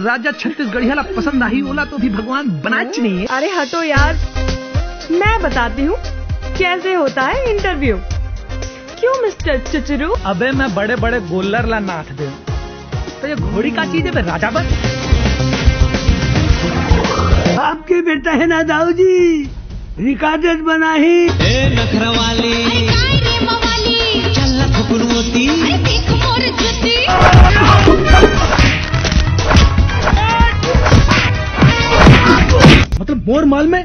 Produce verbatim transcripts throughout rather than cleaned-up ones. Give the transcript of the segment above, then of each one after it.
राजा छत्तीसगढ़िया ला पसंद आही, ओला तो भी भगवान बनाच नहीं है। अरे हटो यार, मैं बताती हूँ कैसे होता है इंटरव्यू। क्यों मिस्टर चुचरू? अबे मैं बड़े बड़े गोल्लर ला नाथ दे। तो ये घोड़ी का चीज है बे राजा बन? आपके बेटा है ना दाऊ जी, रिकॉर्डेड बना ही। ए नखरा वाली, अरे काय रे मवाली, चल ना फुकरू होती। अरे देख मोर जुती। मतलब मोर माल में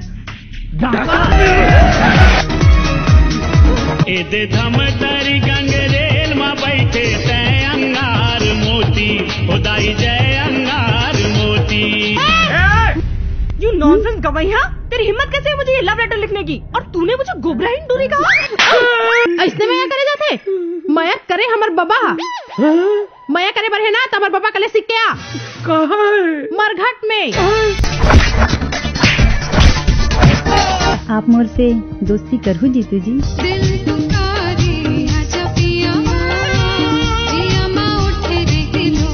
एदे धमतरी गंगरेल मा बैठे तै अंगार मोती, हो दाई जय अंगार मोती। यू नॉनसेंस गवैया, तेरी हिम्मत कैसे है मुझे ये लव लेटर लिखने की? और तूने मुझे गोबरा हिंडूरी कहा। ऐसने मया करे जाथे? मया करे हमर बबा। मया करे बर हे ना, त हमर बबा कले सीख के आ। कहाँ है? मरघट में। आप मोर से दोस्ती करहू जीतू जी? दिल पुकारी आजा पिया, जिया मा उठे रे गिलो।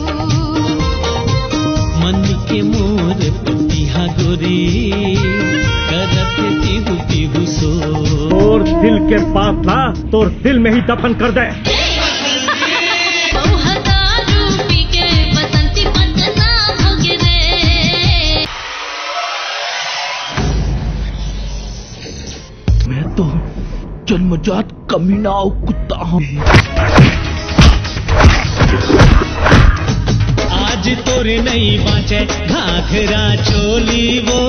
मन के मोर पपिहा गोरी, करत पिहू पिहू सो। तोर दिल के पास ला, तोर दिल में ही दफन कर दे। मैं तो जन्मजात कमीना अउ कुत्ता हूँ। आज तोरे नहीं बाँचे घाघरा चोली वो।